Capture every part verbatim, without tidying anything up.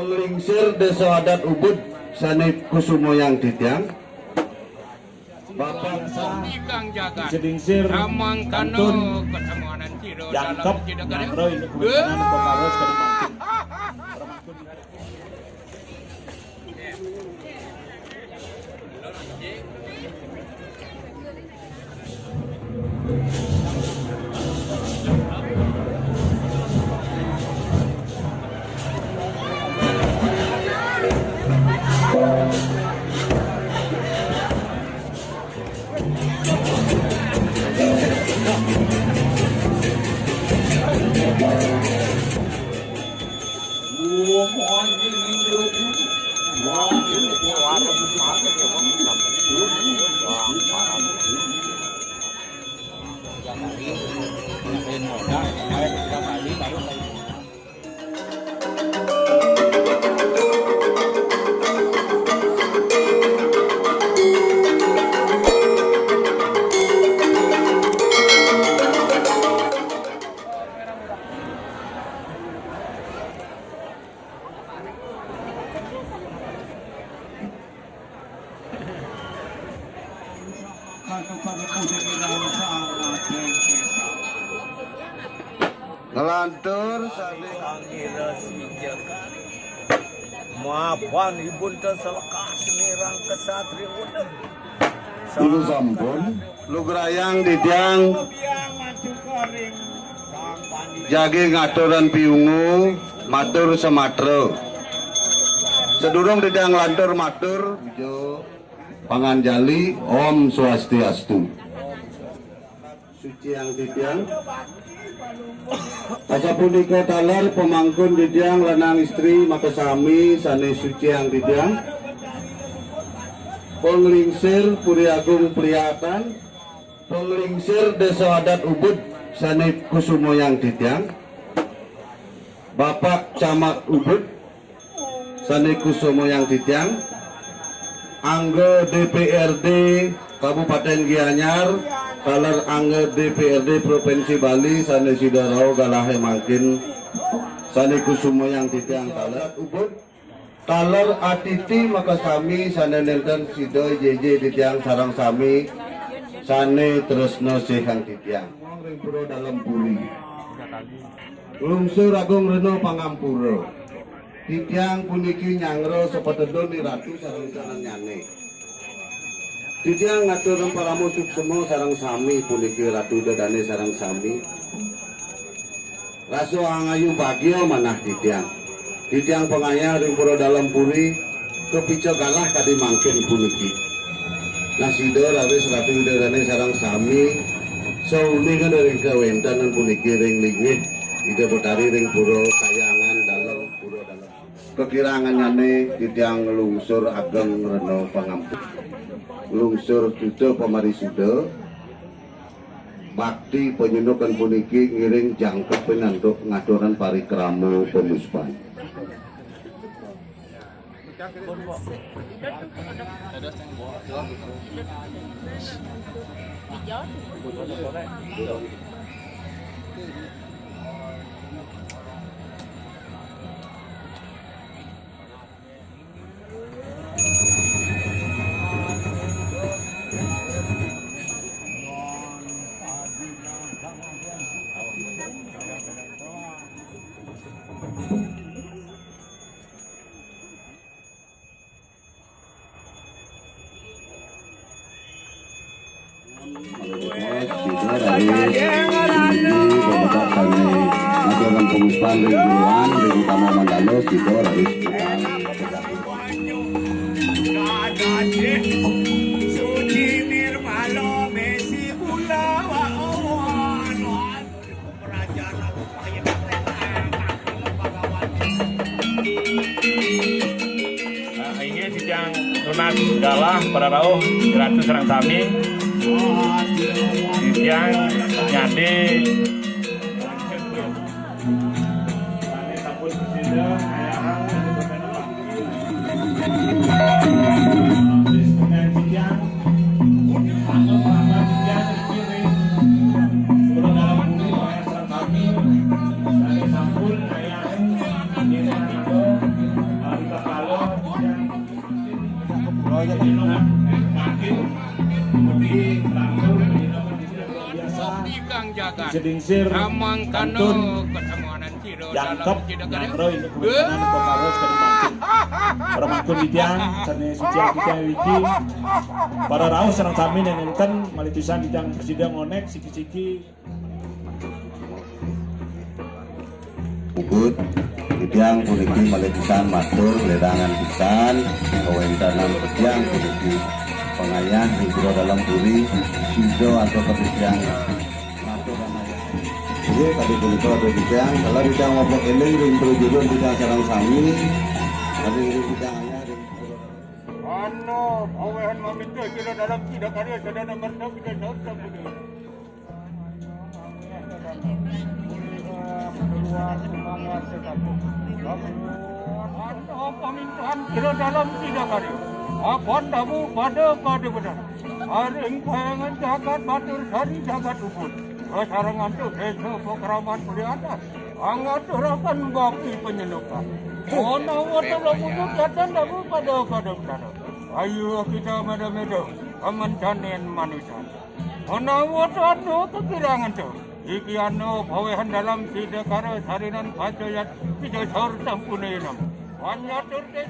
Panglingsir Désa Adat Ubud sané kusumayang titiang. Bapak Kang Jagat. Samangkana kasamuanan sira dalem sira kare. Nglantur sané mapan ibun ta selekas nirang kesatria uda. Ibu sampun. Lugrayang titiang jagi ngaturan piwungu, matur samatra. Sadurung titiang nglantur matur, panganjali, Om Swastiastu. Suciang titiang. Asapunika taler pamangkun titiang lanang istri makasami sané suciang titiang. Panglingsir Puri Agung Pliatan. Panglingsir Désa Adat Ubud sané kusumayang titiang. Bapak Camat Ubud sané kusumayang titiang. Angga D P R D Kabupatén Gianyar, taler angga D P R D Provinsi Bali sané sida rauh galahé mangkin sané kusumayang titiang taler Ubud. Taler atiti makasami sané nénten sida J J titiang sareng sami sané tresna sihan titiang. Ring Pura Dalem Puri. Lungsur Agung Rena Pangampura. Titiang puniki nyanggra sapatedun Ratu sareng sanannyané. Titiang ngaturang parama suksma sareng sami puniki Ratu Ida Dané sareng sami. Rasa angayu bagia manah titiang. Titiang pangayah ring Pura Dalem Puri, kapica galah kadi mangkin puniki. Nah, sida raris Ratu Ida Dané sareng sami sauninga ring kawéntenan puniki ring linggih Ida Betari ring Pura Kahyangan Dalem, Pura Dalem. Kakirangannyané titiang nglungsur ageng rena pangampura. Nglungsur tuta pamarisuda. Bakti panyunukan puniki ngiring jangkepin antuk ngaturang parikrama pamuspan. Sida raris menika sané ngaturang pangupan ring guruan, ring utama mandala, sida raris budal. Nah, inggih titiang nunas galah pararauh Ratu sareng sami. Titiang nyadé Sedingsir kantun jangkep nyangro induk kebencangan pekaros kadi mangkin. Para mangkun titiang, sané suci titiang wiki. Para rauh sareng sami nénten malih pisan titiang presida ngonék siki-siki. Puput, titiang puniki malih pisan matur ledangan pisan kawéntenan titiang puniki pangayah ing jero dalem puri, sida antuk titiang matur anayah. Inggih, kadi punika titiang, kala titiang mapék éling ring prajurun titiang sareng sami, kadi ring titiang ayah ring Ana pawéhan maminta sira dalam sida karya sadana merta kita saut sampun. Ana pamintahan kira dalam sida karya. Apan damu pada pada benar. Aring kayangan jagat batur sari jagat ubun. Kasarangan tu desa pakraman kulianan. Angaturakan bakti panyelukan. Ana wata lamun katan damu pada pada benar. Ayo kita meda-meda. Kamancanen manusia. Menawa anu kekirangan tu, iki anu pawéhan dalam sida kara sarinan pacayat sida saur sampuna inam. Wanyatur te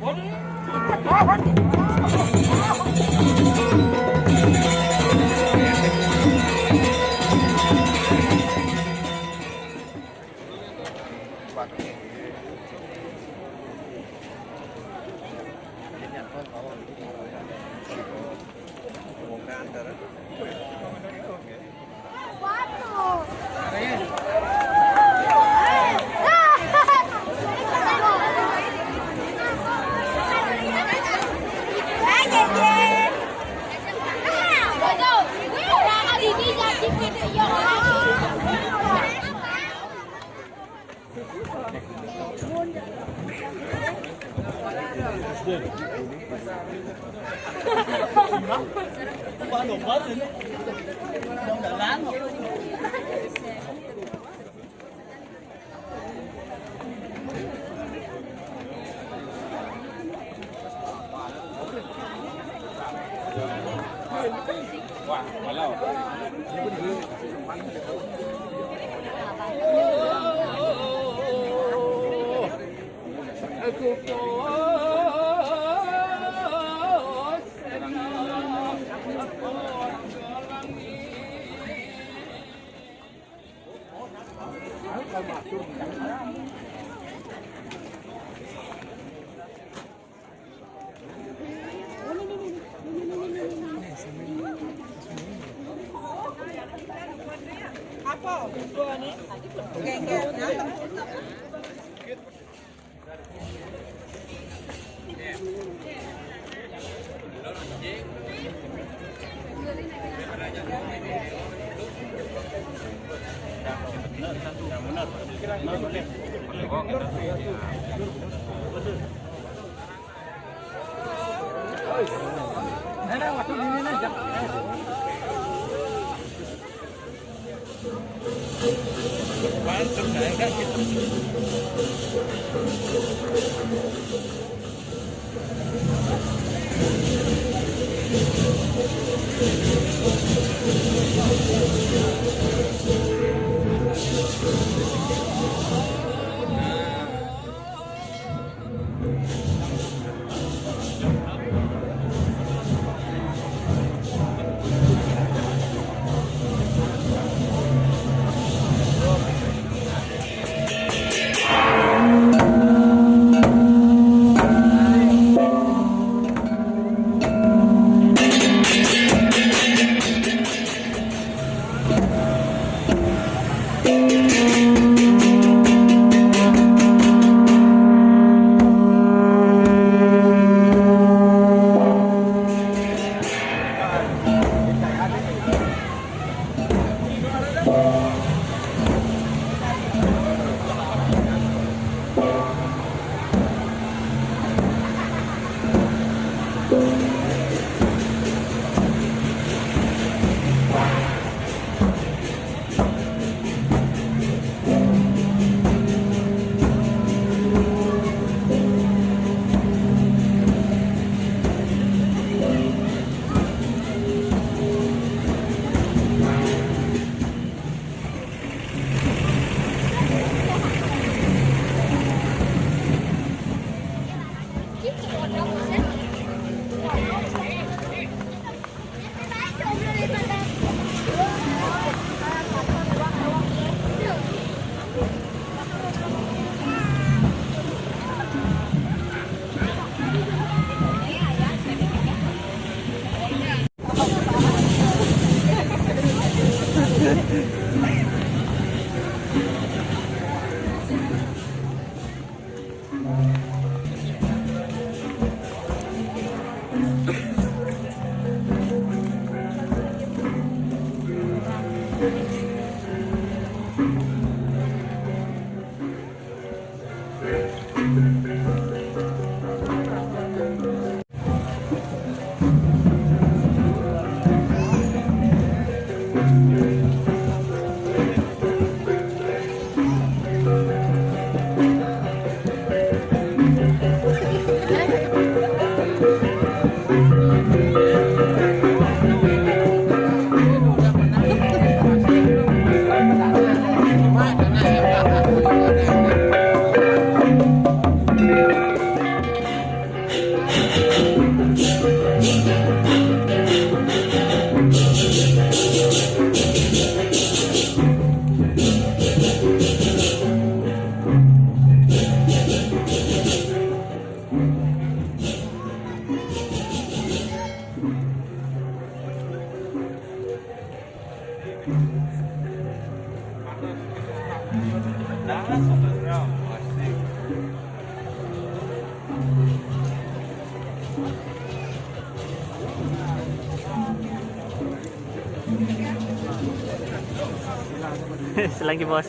Selagi, Bos.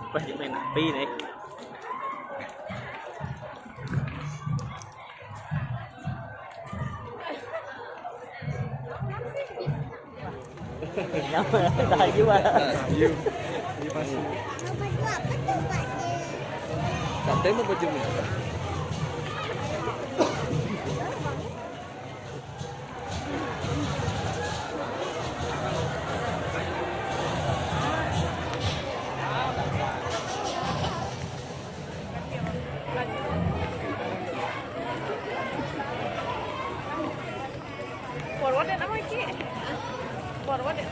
Wah, dia main api nih. Tahan juga. Iya. Iya, pasti. Sampai mau baju merah. Forward ya, nama iki? Forward ya?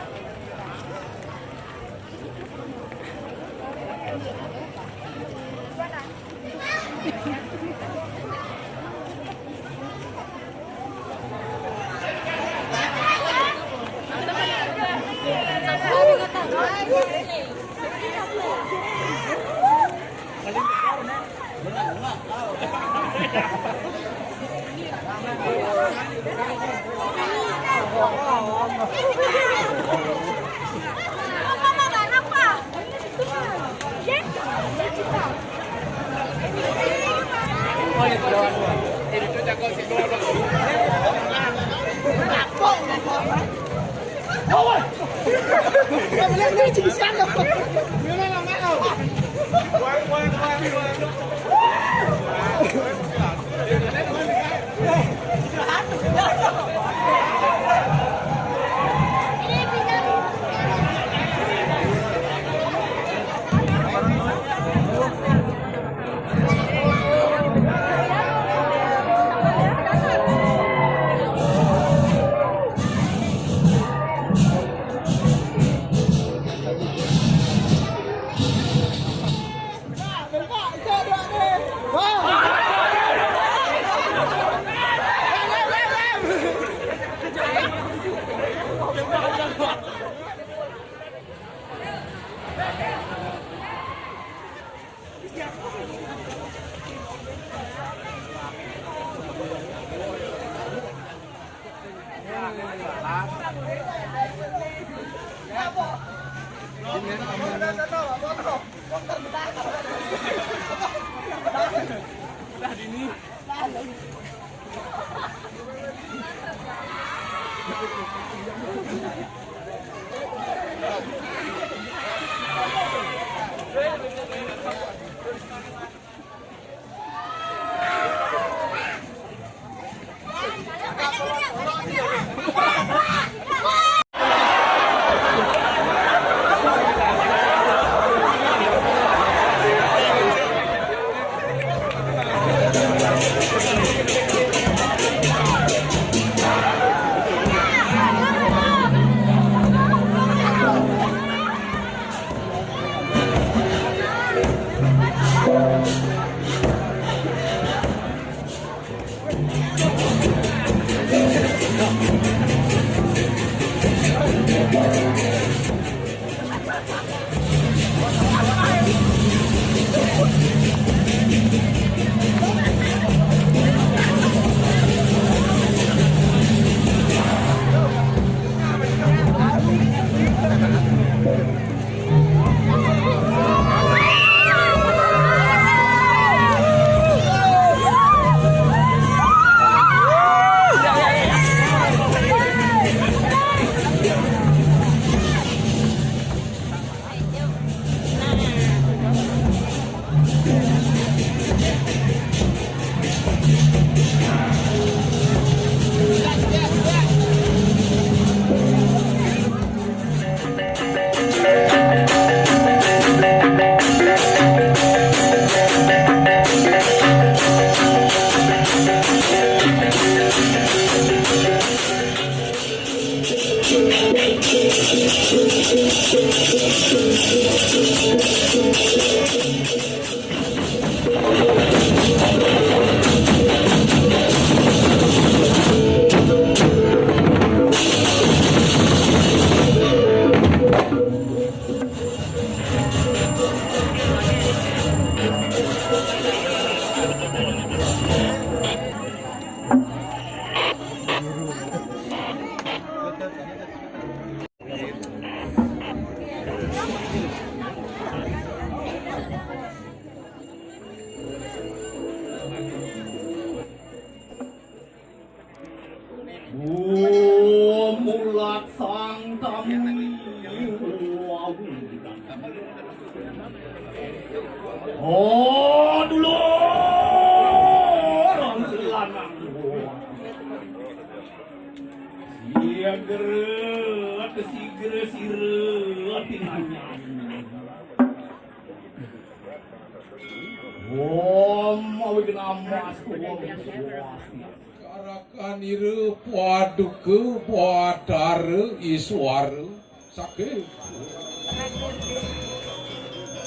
Nama Astu Wong Swastiastu. Karakan ira Paduka Batara Iswara. Sakit.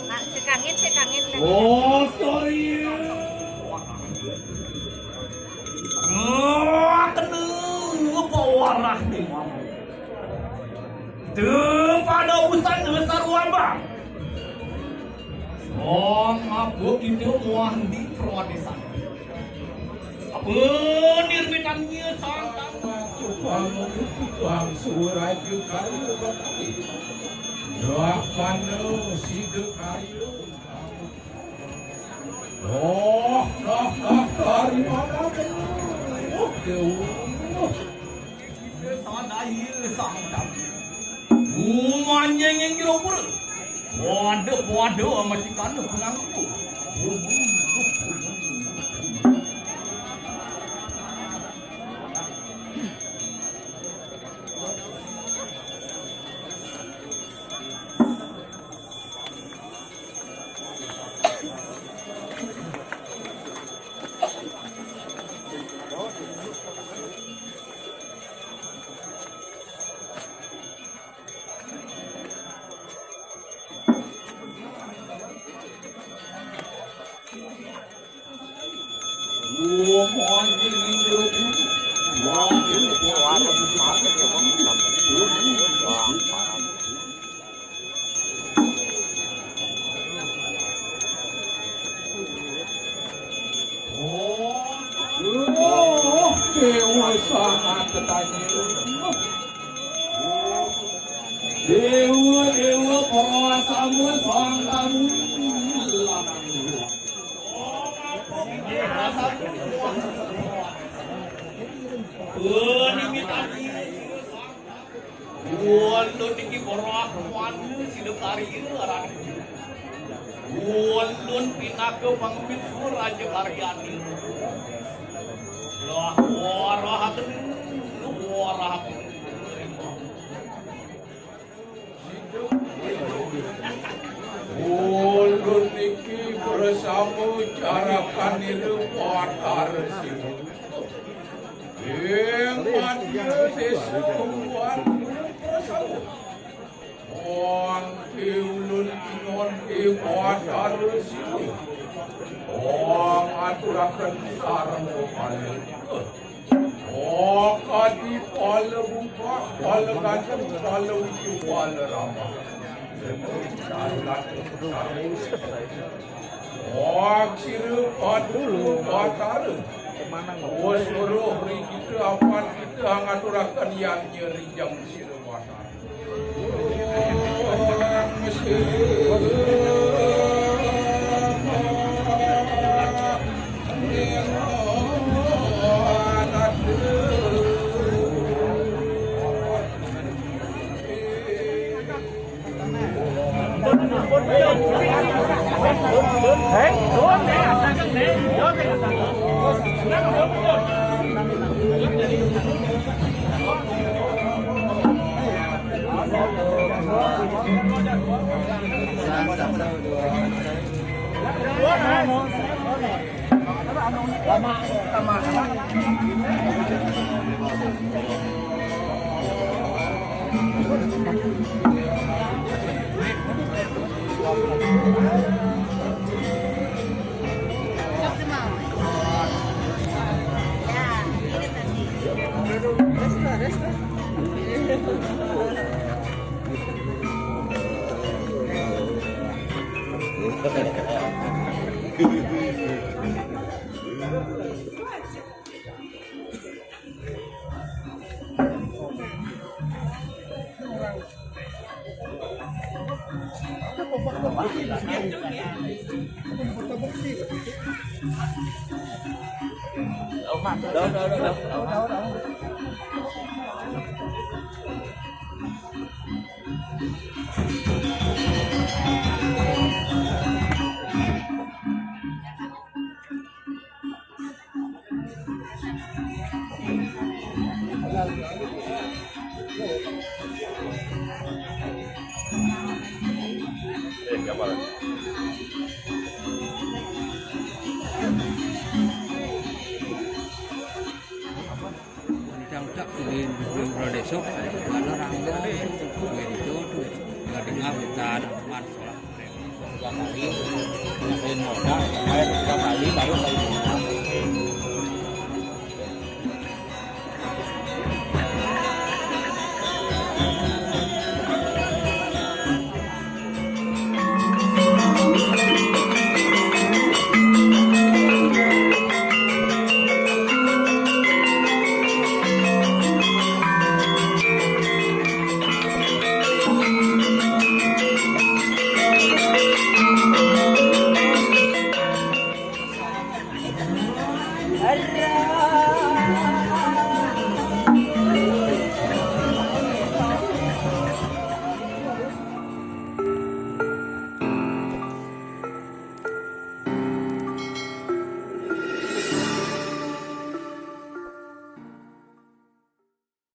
Nah, sekangin, sekangin. Oh, sorry. Oh, kena apa warah ni, Mam? Tu pada usan besar wabah. Oh, apa kita muah di perwakisan? Apa nirmitannya santang? Tukang, tukang surai juga. Dah mana sida kaya? Oh, dah, dah, dari mana? Oh, Dewa. Kita sadaya santang. Umanya yang jero pura. Waduh, waduh, mati kana pengaku. Oh, Dewa sangat ketanya. Dewa, Dewa, perasaan sang tamu. Ulun niki berah mana sida karya, Raden. Ulun pinaka pangembit Raja Karyani. Lah, warahaken, warahaken. Ulun niki bersama jarakan ira Batara Siwa. Ing madya desa Tuan bersama. Wong ulun ngonti Batara Siwa. Wong aturaken sareng kepaling. Oh, kadi pala buka, pala ganteng, pala uju, pala ramah. Oh, sira padu Batara. Oh, suruh ri kita apan kita ngaturaken yang nyeri jam sira Batara. Cuk, kalau orang itu duit itu duit. Nggak dengar berita ada teman sekolah. Tiga kali, ngapain modal, bayar tiga kali, baru kali dua.